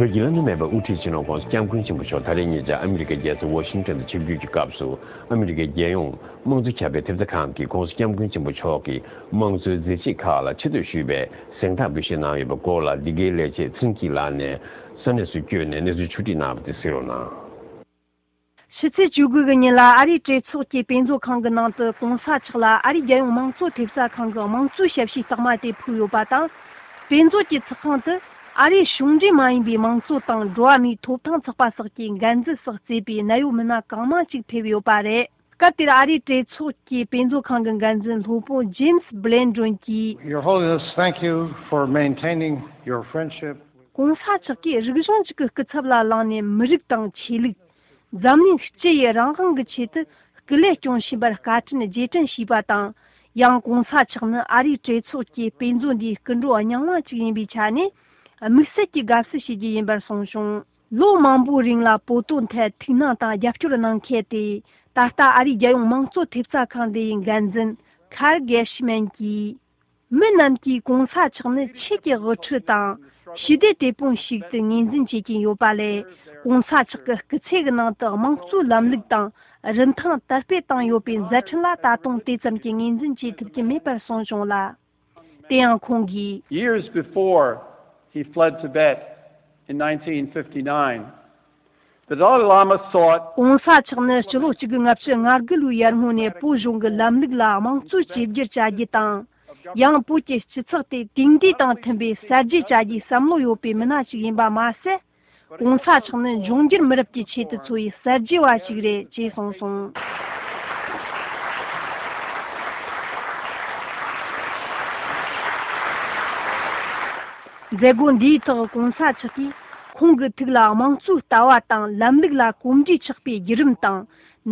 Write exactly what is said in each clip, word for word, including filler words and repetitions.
བོད་ཀྱི་བླ་ན་མེད་པའི་དབུ་ཁྲིད་སྤྱི་ནོར་༧གོང་ས་༧སྐྱབས་མགོན་ཆེན་པོ་མཆོག་ད་རེས་ཉེ་ཆར་ཨ་མི་རི་ཀའི་རྒྱལ་ས་ཝ་ཤིང་ཊོན་དུ་ཆིབས་བསྒྱུར་གྱི་སྐབས་སུ། ཨ་མི་རི་ཀའི་རྒྱལ་ཡོངས་དམངས་གཙོ་ཁྱབ་སྤེལ་ཐེབས་རྩ་ཁང་གིས་༧གོང་ས་༧སྐྱབས་མགོན་ཆེན་པོ་མཆོག་གི་དམངས་གཙོའི་མཛད་རྗེས་ཁག་ལ་ཆེ་བསྟོད་ཞུས་པའི་གཟེངས་རྟགས་འབུལ་བཞེས་གནང་ཡོད་པའི་སྐོར་ལ། འདི་གའི་ལས་བྱེད་ཚེ་རིང་སྐྱིད་ལགས་ནས་ས་གནས་སུ་བསྐྱོད་ནས་གནས་ཚུལ་ཕྱོགས་བསྒྲིགས་གནང་བ་དེ་གཟིགས་རོགས་གནང་། ཕྱི་ཚེས་བཅུ་དགུ་གི་ཉིན་ལ་ཨ་རིའི་གྲོས་ཚོགས་ཀྱི་དཔེ་མཛོད་ཁང་གི་ནང་དུ་༧གོང་ས་མཆོག་ལ་ཨ་རིའི་རྒྱལ་ཡོངས་དམངས་གཙོ་ཐེབས་རྩ་ཁང་གི་དམངས་གཙོའི་ཞབས་ཕྱིའི་རྟགས་མ་དེ་ཕུལ་ཡོད་པ་དང་། དཔེ་མཛོད་ཀྱི་ཚོགས་ཁང་དུ་ཨ་རིའི་གཞུང་འབྲེལ་མ་ཡིན་པའི་དམངས་གཙོ་དང་འགྲོ་བ་མིའི་ཐོབ་ཐང་ཚོགས་པ་སོགས་ཀྱི་འགན་འཛིན་སོགས་གཙོས་པའི་གནད་ཡོད་མི་སྣ་གང་མང་ཞིག་ཕེབས་ཡོད་པ་རེད། སྐབས་དེར་ཨ་རིའི་གྲོས་ཚོགས་ཀྱི་དཔེ་མཛོད་ཁང་གི་འགན་འཛིན་སློབ་དཔོན་ཇེམ་སི་བྷི་ལེན་ཌོན་གྱིས། Your Holiness, thank you for maintaining your friendship. ༧གོང་ས་མཆོག་གིས་རིག་གཞུང་གཅིག་གི་སྐུ་ཚབ་ལ་ལངས་ནས་མི་རིགས་དང་ཆོས་ལུགས། འཛམ་གླིང་སྤྱི་ཡི་རང་དབང་གི་ཆེད་དུ་སྐུ་ལས་སྐྱོང་བཞིན་པར་བཀའ་དྲིན་རྗེས་དྲན་ཞུས་པ་དང་། ཡང་༧གོང་ས་མཆོག་ནི་ཨ་རིའི་གྲོས་ཚོགས་ཀྱི་དཔེ་མཛོད་འདིའི་སྐུ་མགྲོན་རྙིང་མ་ཅིག་ཡིན་པའི་ཆ་ནས། དམིགས་བསལ་གྱི་དགའ་བསུ་ཞུ་རྒྱུ་ཡིན་པར་གསུངས་བྱུང་། ལོ་མང་པོའི་རིང་ལ་བོད་དོན་ཐད་ཐུགས་སྣང་དང་རྒྱབ་སྐྱོར་གནང་མཁན་དེ། ད་ལྟ་ཨ་རིའི་རྒྱལ་ཡོངས་དམངས་གཙོ་ཐེབས་རྩ་ཁང་འདི་ཡི་འགན་འཛིན་ཁར་གེ་ཤི་མན་གྱིས། མི་རྣམས་ཀྱིས་༧གོང་ས་མཆོག་ནི་ཆོས་ཀྱི་དབུ་ཁྲིད་དང་ཞི་བདེ་དེད་དཔོན་ཞིག་ཏུ་ངོས་འཛིན་བྱེད་ཀྱིན་ཡོད་པ་ལས། ༧གོང་ས་མཆོག་གི་སྐུ་ཚེ་གི་ནང་དུ་དམངས་གཙོའི་ལམ་ལུགས་དང་རིན་ཐང་དར་སྤེལ་བཏང་ཡོད་པའི་མཛད་འཕྲིན་ལ་ད་དུང་དེ་ཙམ་གྱིས་ངོས་འཛིན་བྱེད་ཐུབ་ཀྱི་མེད་པར་གསུངས་བྱུང་ལ། དེ་ཡང་ཁོང་གིས། Years before he fled Tibet in nineteen fifty-nine, the Dalai Lama sought ༧གོང་ས་མཆོག་ནི་སྤྱི་ལོ་གཅིག་དགུ་ལྔ་བཅུ་ང་དགུ་ལོའི་ཡར་སྔོན་ནས་བོད་གཞུང་གི་ལམ་ལུགས་ལ་དམངས་གཙོ་བཅོས་བསྒྱུར་བྱ་རྒྱུ་དང་། ཡང་བོད་ཀྱི་སྤྱི་ཚོགས་དེ་དེང་དུས་དང་མཐུན་པའི་གསར་བརྗེ་བྱ་རྒྱུའི་བསམ་བློ་ཡོད་པའི་མི་སྣ་ཞིག་ཡིན་པ་མ་ཟད། ༧གོང་ས་མཆོག་ནི་འབྱུང་འགྱུར་མི་རབས་ཀྱི་ཆེད་དུ་འཚོ་བའི་གསར་བརྗེ་བ་ཞིག་རེད་ཅེས་གསུངས་སོང་། མཛད་སྒོ་འདིའི་ཐོག་༧གོང་ས་མཆོག་གིས་ཁོང་གི་ཐུགས་ལ་དམངས་གཙོའི་ལྟ་བ་དང་ལམ་ལུགས་ལ་གོམས་འདྲིས་ཆགས་པའི་བརྒྱུད་རིམ་དང་།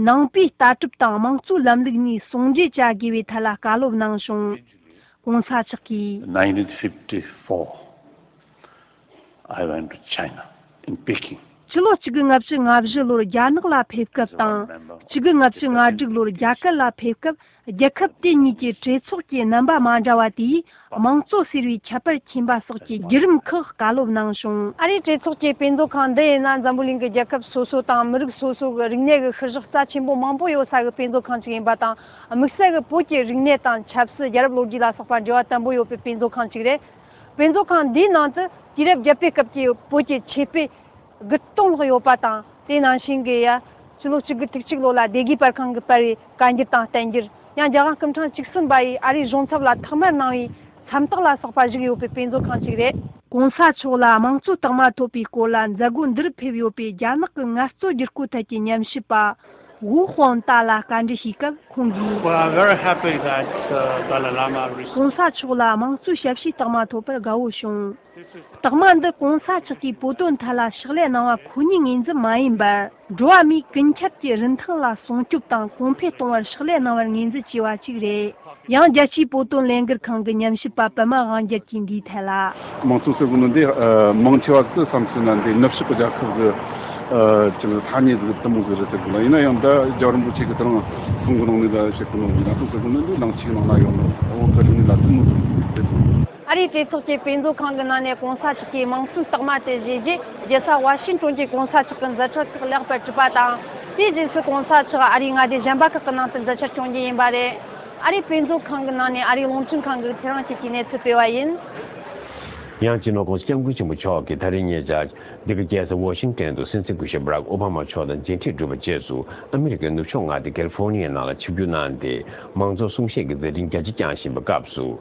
ནང་པའི་ལྟ་གྲུབ་དང་དམངས་གཙོའི་ལམ་ལུགས་གཉིས་ཟུང་འབྲེལ་བྱ་དགོས་པའི་ཐད་ལ་བཀའ་སློབ་གནང་བྱུང་།༧གོང་ས་མཆོག་གིས། Nineteen fifty-four, I went to China, in Peking. ཕྱི་ལོ་གཅིག་དགུ་ལྔ་བཅུ་ང་བཞི་ལོར་རྒྱ་ནག་ལ་ཕེབས་སྐབས་དང་། གཅིག་དགུ་ལྔ་བཅུ་ང་དྲུག་ལོར་རྒྱ་གར་ལ་ཕེབས་སྐབས། རྒྱལ་ཁབ་དེ་གཉིས་ཀྱི་གྲོས་ཚོགས་ཀྱི་རྣམ་པ་མ་འདྲ་བ་དེས་དམངས་གཙོ་ཟེར་བའི་ཁྱད་པར་མཁྱེན་པ་སོགས་ཀྱི་བརྒྱུད་རིམ་ཁག་བཀའ་སློབ་གནང་བྱུང་། ཨ་རིའི་གྲོས་ཚོགས་ཀྱི་དཔེ་མཛོད་ཁང་འདི་ཡིན་ན། འཛམ་བུ་གླིང་གི་རྒྱལ་ཁབ་སོ་སོ་དང་མི་རིགས་སོ་སོ་གི་རིག་གནས་ཀྱི་ཤུལ་བཞག་རྩ་ཆེན་པོ་མང་པོ་ཡོད་ས་གི་དཔེ་མཛོད་ཁང་ཅིག་ཡིན་པ་དང་། དམིགས་བསལ་གྱི་བོད་ཀྱི་རིག་གནས་དང་ཆབ་སྲིད། རྒྱལ་རབས་ལོ་རྒྱུས་ལ་སོགས་པ་འབྲེལ་བ་བརྟན་པོ་ཡོད་པའི་དཔེ་མཛོད་ཁང་ཅིག་རེད། དཔེ་མཛོད་ཁང་འདིའི་ནང་དུ་དུས་རབས་བརྒྱད་པའི་སྐབས་ཀྱི་བོད་ཀྱི་ཆོས་དཔེ་དགུ་སྟོང་ལྷག་ཡོད་པ་དང་། དེ་ནང་བཞིན་གྱི་ཡ། ཕྱི་ལོ་གཅིག་དགུ་ཐིག་གཅིག་ལོ་ལ་སྡེ་དགེ་པར་ཁང་གིས་སྤེལ་བའི་བཀའ་འགྱུར་དང་བསྟན་འགྱུར། ཡང་རྒྱལ་དབང་སྐུ་ཕྲེང་བཅུ་གསུམ་པ་ཡིས་ཨ་རིའི་གཞུང་ཚབ་ལ་ཐོག་མར་གནང་བའི་མཚན་རྟགས་ལ་སོགས་པ་བཞུགས་ཡོད་པའི་དཔེ་མཛོད་ཁང་ཅིག་རེད། ༧གོང་ས་མཆོག་ལ་དམངས་གཙོའི་རྟགས་མ་ཐོབ་པའི་སྐོར་ལ་མཛད་སྒོ་འདིར་ཕེབས་ཡོད་པའི་རྒྱ་ནག་གི་ངལ་རྩོལ་བསྒྱུར་བཀོད་ཐད་ཀྱི་ཉམས་ཞིབ་པ་ཝུ་ཧོན་ཏཱ་ལ་བཀའ་འདྲི་ཞུས་སྐབས་ཁོང་གིས། Well, I'm very happy that, uh, Dalai Lama received གོང་ས་མཆོག་ལ་དམངས་གཙོའི་ཞབས་ཕྱིའི་རྟགས་མ་ཐོབ་པར་དགའ་བོ་བྱུང་། རྟགས་མ་འདི་གོང་ས་མཆོག་གིས་བོད་དོན་ཐད་ལ་ཕྱག་ལས་གནང་བ་ཁོ་ནའི་ངོས་འཛིན་མ་ཡིན་པར། འགྲོ་བ་མིའི་ཀུན་ཁྱབ་ཀྱི་རིན་ཐང་ལ་སྲུང་སྐྱོབ་དང་གོང་འཕེལ་གཏོང་བར་ཕྱག་ལས་གནང་བར་ངོས་འཛིན་བྱས་པ་ཞིག་རེད། ཡང་རྒྱལ་སྤྱིའི་བོད་དོན་ལས་འགུལ་ཁང་གི་ཉམས་ཞིབ་པ་པད་མ་དབང་རྒྱལ་གྱིས་འདིའི་ཐད་ལ། དམངས་གཙོ་ཟེར་གོ་ནི་འདི་ཨ་མང་ཆེ་བ་ཚོས་བསམ་སྲིད་ན་འདི་ནུབ་ཕྱོགས་ཀྱི་རྒྱལ་ཁབ་ཀྱི་ཨ་ཅིག་ཐ་སྙད་ཟིག་དེ་མོ་ཟིག་རེད་ཟེར་གི་ལ། ཡིན་ན་ཡང་ད་རྒྱལ་བ་རིན་པོ་ཆེ་གི་དེ་རིང་གསུང་གི་ནང་ནས་ལ་བཤད་གི་ནང་ནས་དམངས་གཙོ་ཟེར་གོ་ནི་འདི་ནང་ཆེ་ནང་ན་ཡོད་ནོ། འོ་ག་རེ་ནི་ལ་དེ་མོ་ཟིག་རེད་ཟེར་གི། ཨ་རིའི་གྲོས་ཚོགས་ཀྱི་དཔེ་མཛོད་ཁང་གི་ནང་ནས་གོང་ས་མཆོག་གིས་དམངས་གཙོའི་རྟགས་མ་དེ་བཞེས་རྗེས། རྒྱལ་ས་ཝ་ཤིང་ཏོན་གྱི་གོང་ས་མཆོག་གི་མཛད་འཕྲིན་ཁག་ལེགས་པར་གྲུབ་པ་དང་། དེའི་རྗེས་སུ་གོང་ས་མཆོག་ཨ་རིའི་མངའ་སྡེ་གཞན་པ་ཁག་གི་ནང་དུ་མཛད་འཆར་སྐྱོང་རྒྱུ་ཡིན་པ་རེད། ཨ་རིའི་དཔེ་མཛོད་ཁང་གི་ནང་ནས་ཨ་རིའི་རླུང་འཕྲིན་ཁང་གིས་ཁྱེད་རང་བཅས་ཀྱི་གནས་ཚུལ་སྤེལ་བ་ཡིན། ཡང་སྤྱི་ནོར་༧གོང་ས་༧སྐྱབས་མགོན་ཆེན་པོ་མཆོག་གིས་ད་རེས་ཉེ་ཆར་འདི་ག་རྒྱལ་ས་ཝ་ཤིང་ཏོན་དུ་སྲིད་འཛིན་སྐུ་ཞབས་བྷ་རག་ཨོ་བྷ་མ་མཆོག་དང་མཇལ་འཕྲད་གྲུབ་པའི་རྗེས་སུ། ཨ་མི་རི་ཀའི་ནུབ་ཕྱོགས་མངའ་སྡེ་ཀལ་ཧྥོར་ནི་ཡའི་ནང་ལ་ཆིབས་བསྒྱུར་གནང་སྟེ། མང་གཙོ་གསུང་བཤད་ཀྱི་མཛད་འཕྲིན་རྒྱ་ཆེ་བསྐྱངས་བཞིན་པའི་སྐབས་སུ།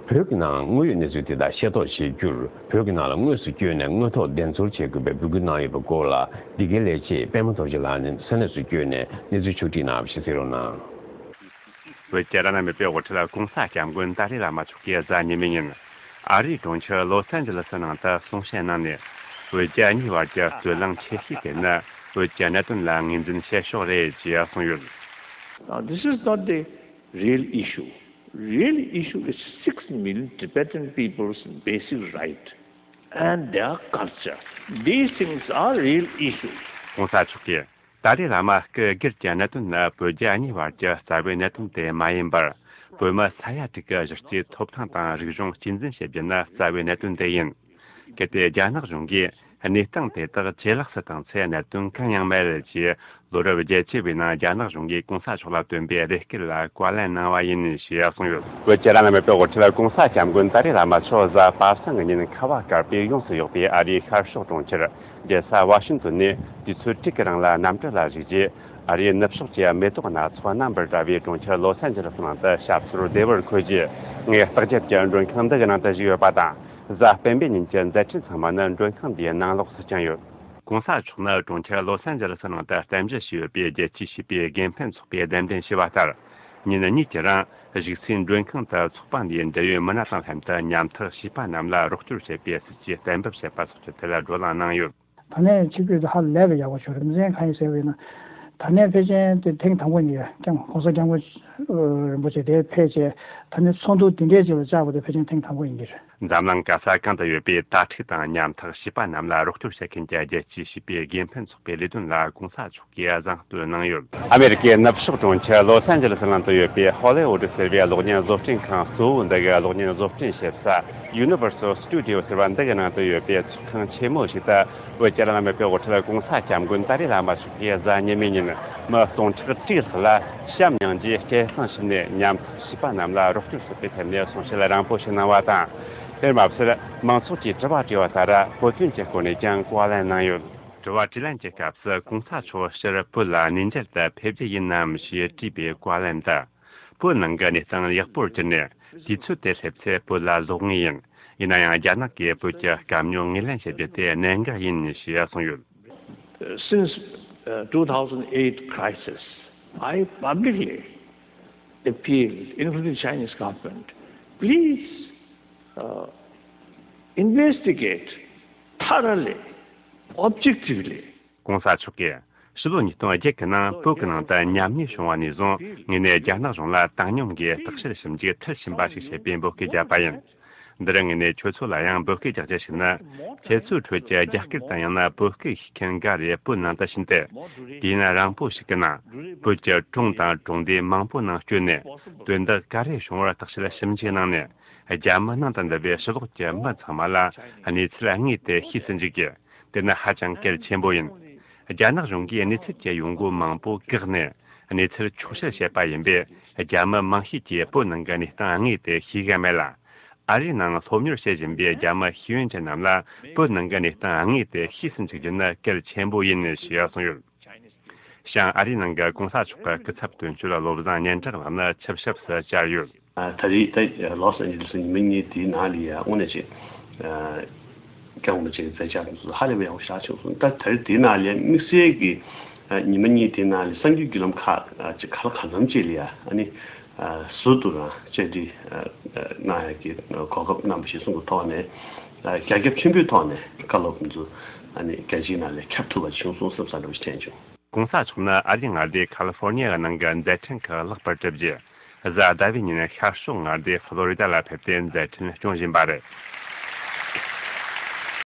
བོད་ཀྱི་ནང་དངོས་ཡོད་གནས་ཚུལ་དེ་དག་ཤེས་རྟོགས་བྱེད་རྒྱུར། བོད་ཀྱི་ནང་ལ་དངོས་སུ་བསྐྱོད་ནས་དངོས་ཐོག་བདེན་འཚོལ་བྱེད་དགོས་པའི་འབོད་སྐུལ་གནང་ཡོད་པའི་སྐོར་ལ། འདི་གའི་ལས་བྱེད་པད་མ་རྡོ་རྗེ་ལགས་ནས་ས་གནས་སུ་བསྐྱོད་ནས་གནས་ཚུལ་ཕྱོགས་སྒྲིག་གནང་བ་ཞིག་གཟིགས་རོགས་གནང་། བོད་ཀྱི་བླ་ན་མེད་པའི་དབུ་ཁྲིད་༧གོང་ས་༧སྐྱབས་མགོན་ཏཱ་ལའི་བླ་མ་མཆོག་གིས་གཟའ་ཉི་མའི་ཉིན། ཨ་རིའི་གྲོང་ཁྱེར་ལོ་སན་ཇི་ལི་སི་ནང་དུ་གསུང་བཤད་གནང་ནས། བོད་རྒྱ་གཉིས་བར་གྱི་རྩོད་གླེང་ཆེ་ཤོས་དེ་ནི་བོད་ཀྱི་གནད་དོན་ལ་ངོས་འཛིན་བྱེད་ཕྱོགས་རེད་ཅེས་གསུངས་ཡོད། Now, this is not the real issue. Real issue is six million Tibetan people's basic right and their culture. These things are real issues. ༧གོང་ས་མཆོག་གིས། ཏཱ་ལའི་བླ་མ་སྐུ་སྒེར་གྱི་གནད་དོན་ནི་བོད་རྒྱ་གཉིས་བར་གྱི་རྩ་བའི་གནད་དོན་དེ་མ་ཡིན་པར། བོད་མི་ས་ཡ་དྲུག་གི་གཞི་རྩའི་ཐོབ་ཐང་དང་རིག་གཞུང་གཅེས་འཛིན་བྱེད་རྒྱུ་ནི་རྩ་བའི་གནད་དོན་དེ་ཡིན། གལ་ཏེ་རྒྱ་ནག་གཞུང་གིས་གནས་སྟངས་དེ་དག་ཇེ་ལེགས་སུ་བཏང་ཚེ་གནད་དོན་གང་ཡང་མེད་ཅེས་ལོ་རབས་བརྒྱད་ཅུ་བའི་ནང་རྒྱ་ནག་གཞུང་གིས་གོང་ས་མཆོག་ལ་བཏོན་པའི་རེ་སྐུལ་ལ་བཀའ་ལན་གནང་བ་ཡིན་ཞེས་གསུངས་ཡོད། བོད་ཀྱི་རང་ལ་མེད་པའི་དབུ་ཁྲིད་གོང་ས་སྐྱབས་མགོན་ཏཱ་ལའི་བླ་མ་མཆོག་གཟའ་པ་སངས་ཀྱི་ཉིན་ཁ་བ་དཀར་པོའི་ཡོངས་སུ་ཡོག་པའི་ཨ་རིའི་ཤར་ཕྱོགས་གྲོང་ཁྱེར་རྒྱལ་ས་ཝ་ཤིང་ཏོན་ནས་དུས་ཚོད་དྲུག་གི་རིང་ལ་གནམ་གྲུ་ལ་བཞུགས་རྗེས། ཨ་རིའི་ནུབ་ཕྱོགས་ཀྱི་མེ་ཏོག་སྣ་ཚོགས་རྣམ་པར་བཀྲ་བའི་གྲོང་ཁྱེར་ལོ་སན་ཇི་ལིས་ནང་དུ་ཞབས་སོར་བདེ་བར་འཁོད་རྗེས། ངས་རྟགས་བརྒྱད་ཀྱི་མགྲོན་ཁང་འདི་གི་ནང་དུ་བཞུགས་ཡོད་པ་དང་། གཟའ་སྤེན་པའི་ཉིན་གྱི་མཛད་འཕྲིན་ཚང་མ་ནི་མགྲོན་ཁང་འདིའི་ནང་ལོགས་སུ་བསྐྱངས་ཡོད། གོང་ས་མཆོག་ནི་གྲོང་ཁྱེར་ལོ་སན་ཇི་ལིས་ནང་དུ་རྟེན་གཞི་བྱས་ཡོད་པའི་རྒྱལ་སྤྱིའི་བྱིས་པའི་དགེ་འཕེན་ཚོགས་པས་གདན་འདྲེན་བྱས་པ་ལྟར། ཉིན་གཉིས་ཀྱི་རིང་བཞུགས་སའི་མགྲོན་ཁང་དུ་ཚོགས་པ་འདིའི་འབྲེལ་ཡོད་མི་སྣ་དང་ལྷན་དུ་ཉམ་ཐག་བྱིས་པ་རྣམས་ལ་རོགས་སྐྱོར་བྱེད་པའི་སྲིད་ཇུས་གཏན་འབེབས་བྱས་པ་སོགས་ཀྱི་ཐད་བགྲོ་གླེང་གནང་ཡོད། ད་ནས་ཆིག་སྒྲིལ་དེ་ཧ་ལས་པའི་ཡག་པོ་བྱུང་རེད། རྒྱུ་མཚན་གང་ཡིན་ཟེར་བ་ཡིན་ན། ད་ནས་ཕལ་ཆེར་དེ་ཐེངས་དང་པོ་ཡིན་གྱི་རེད། ཀྱང་གོང་ས་སྐྱབས་མགོན་རིན་པོ་ཆེ་དེ་ཕེབས་རྗེས་ད་ནས་ཚོགས་འདུ་འདི་འདྲའི་ཅིག་ལ་བཅར་བ་དེ་ཕལ་ཆེར་ཐེངས་དང་པོ་ཡིན་གྱི་རེད། འཛམ་གླིང་ག་ས་གང་དུ་ཡོད་པའི་དྭ་ཕྲུག་དང་ཉམ་ཐག་བྱིས་པ་རྣམས་ལ་རོགས་སྐྱོར་བྱེད་མཁན་གྱི་རྒྱལ་སྤྱིའི་བྱིས་པའི་དགེ་འཕེན་ཚོགས་པའི་ལས་དོན་ལ་གོང་ས་མཆོག་གིས་གཟེངས་བསྟོད་གནང་ཡོད། ཨ་མེ་རི་ཀའི་ནུབ་ཕྱོགས་གྲོང་ཁྱེར་ལོ་སན་ཇི་ལིས་ནང་དུ་ཡོད་པའི་ཧོ་ལི་ཝུ་ཌི་ཟེར་བའི་གློག་བརྙན་བཟོ་སྐྲུན་ཁང་གཙོ་བོ་འདི་གའི་གློག་བརྙན་བཟོ་སྐྲུན་བྱེད་ས་Universal Studio ཟེར་བ་འདི་གི་ནང་དུ་ཡོད་པའི་ཚོགས་ཁང་ཆེན་མོ་ཞིག་ཏུ། བོད་ཀྱི་རང་ལ་མེད་པའི་དབུ་ཁྲིད་གོང་ས་སྐྱབས་མགོན་ཏཱ་ལའི་བླ་མ་མཆོག་གིས་གཟའ་ཉི་མའི་ཉིན་མི་སྟོང་ཕྲག་དྲུག་ལྷག་ལ་བྱམས་མྱངས་རྗེས་སྐད་གསང་ཞུས་ནས་ཉམ་ཐག་བྱིས་པ་རྣམས་ལ་རོགས་སྐྱོར་ཞུ་བའི་ཐད་ནས་གསུང་བཤད་རིང་པོ་ཞིག་གནང་བ་དང་། དེར་མ་ཟད་མང་ཚོགས་ཀྱིས་དྲི་བ་དྲིས་པ་ལྟར་བོད་དོན་གྱི་སྐོར་ནས་ཀྱང་བཀའ་ལན་གནང་ཡོད། དྲི་བ་དྲིས་ལན་གྱི་སྐབས་སུ་གོང་ས་མཆོག་ཕྱིར་བོད་ལ་གནས་མཇལ་དུ་ཕེབས་རྒྱུ་ཡིན་ནམ་ཞེས་དྲིས་པའི་བཀའ་ལན་དུ། བོད་ནང་གི་གནས་སྟངས་ཡག་པོར་གྱུར་ནས་དུས་ཚོད་དེ་སླེབས་ཚེ་བོད་ལ་ལོག་ངེས་ཡིན། ཡིན་ན་ཡང་རྒྱ་ནག་གིས་བོད་ཀྱི་དཀའ་རྙོག་ངོས་ལེན་བྱེད་རྒྱུ་དེ་གནད་འགག་ཡིན་ཞེས་གསུངས་ཡོད། Since uh, two thousand eight crisis, I publicly appealed, including Chinese government, please uh, investigate thoroughly, objectively. གོང་ས་མཆོག་གིས་ཕྱི་ལོ་ཉིས་སྟོང་བརྒྱད་གི་ནང་བོད་ཀྱི་ནང་དུ་ཉམས་ཉེས་བྱུང་བ་ནས་བཟུང་ངས་ནས་རྒྱ་ནག་གཞུང་ལ་བཏང་སྙོམས་ཀྱིས་བརྟག་དཔྱད་ཞིབ་འཇུག་མཐིལ་ཕྱིན་པ་ཞིག་བྱེད་པའི་འབོད་སྐུལ་བརྒྱབ་པ་ཡིན། འདིར་ངས་ནས་ཁྱོད་ཚོ་ལ་ཡང་འབོད་སྐུལ་རྒྱག་རྒྱུ་ཞིག་ནི། ཁྱེད་ཚོའི་ཁྲོད་ཀྱི་རྒྱ་སྐད་དང་ཡང་ན་བོད་སྐད་ཤེས་མཁན་འགའ་རེ་བོད་ནང་དུ་ཕྱིན་ཏེ། དུས་ཡུན་རིང་པོ་ཞིག་གི་ནང་བོད་ཀྱི་གྲོང་དང་གྲོང་སྡེ་མང་པོ་ནང་བསྐྱོད་ནས་དོན་དག་ག་རེ་བྱུང་བར་བརྟག་དཔྱད་ཞིབ་འཇུག་གནང་ནས། རྒྱ་མི་ནང་དུ་འདུ་བའི་ཕྱི་ལོགས་ཀྱི་མི་ཚང་མ་ལ་གནས་ཚུལ་དངོས་དེ་ཤེས་སུ་འཇུག་རྒྱུ། དེ་ནི་ཧ་ཅང་གལ་ཆེན་པོ་ཡིན། རྒྱ་ནག་གཞུང་གིས་གནས་ཚུལ་གྱི་ཡོང་སྒོ་མང་པོ་བཀག་ནས་གནས་ཚུལ་འཁྱོག་བཤད་བྱེད་པ་ཡིན་པས། རྒྱ་མི་མང་ཤས་ཀྱིས་བོད་ནང་གི་གནས་སྟངས་དངོས་དེ་ཤེས་ཀྱི་མེད་ལ། ཨ་རིའི་ནང་སློབ་གཉེར་བྱེད་བཞིན་པའི་རྒྱ་མི་ཤེས་ཡོན་ཅན་རྣམས་ལ་བོད་ནང་གི་གནས་སྟངས་དངོས་དེ་ཤེས་སུ་འཇུག་རྒྱུ་ནི་གལ་ཆེན་པོ་ཡིན་ཞེས་གསུངས་ཡོད། བྱང་ཨ་རིའི་ནང་གི་གོང་ས་མཆོག་གི་སྐུ་ཚབ་དོན་གཅོད་བློ་བཟང་སྙན་གྲགས་ལགས་ནི་ཆིབས་ཞབས་སུ་བཅར་ཡོད། ད་རེས་ད་ལོས་ཨན་ཇི་ལིས་ཉི་མ་གཉིས་དེའི་ནང་ལ་ཡ་དངོས་གནས་ཅིག་སྐྱབས་མགོན་ཆེན་གྱི་མཛད་འཆར་དེ་ཚོ་ཧ་ལས་པའི་ཡག་པོ་ཞེ་དྲག་བྱུང་སོང་། ད་ད་རེས་དེའི་ནང་ལ་ཡ་དམིགས་བསལ་གྱི་ཉི་མ་གཉིས་དེའི་ནང་ལ་གསར་འགྱུར་བརྒྱུད་ལམ་ཁག་ཅིག་ག་ལ་གང་འཚམ་ཅིག་ལ་ཡ་ཨ་ནི། ཟུར་དུ་རང་བཅར་འདྲི་གནང་ཡག་གི་གོ་སྐབས་གནང་བ་ཞིག་གསུང་གི་ཐོག་ནས། རྒྱ་ཁྱབ་ཆེན་པོའི་ཐོག་ནས་བཀའ་སློབ་ཚོ་རྒྱལ་སྤྱིའི་ནང་ལ་ཁྱབ་ཐུབ་པ་བྱུང་སོང་བསམ་བསམ་འདྲ་བོ་ཞིག་དྲན་བྱུང་། གོང་ས་མཆོག་ནི་ཨ་རིའི་མངའ་སྡེ་ཁ་ལི་ཧྥོར་ནི་ཡའི་ནང་གི་མཛད་འཕྲིན་ཁག་ལེགས་པར་གྲུབ་རྗེས། གཟའ་ཟླ་བའི་ཉིན་ཤར་ཕྱོགས་མངའ་སྡེ་ཧྥ་ལོ་རི་ད་ལ་ཕེབས་ཏེ་མཛད་འཕྲིན་སྐྱོང་བཞིན་པ་རེད།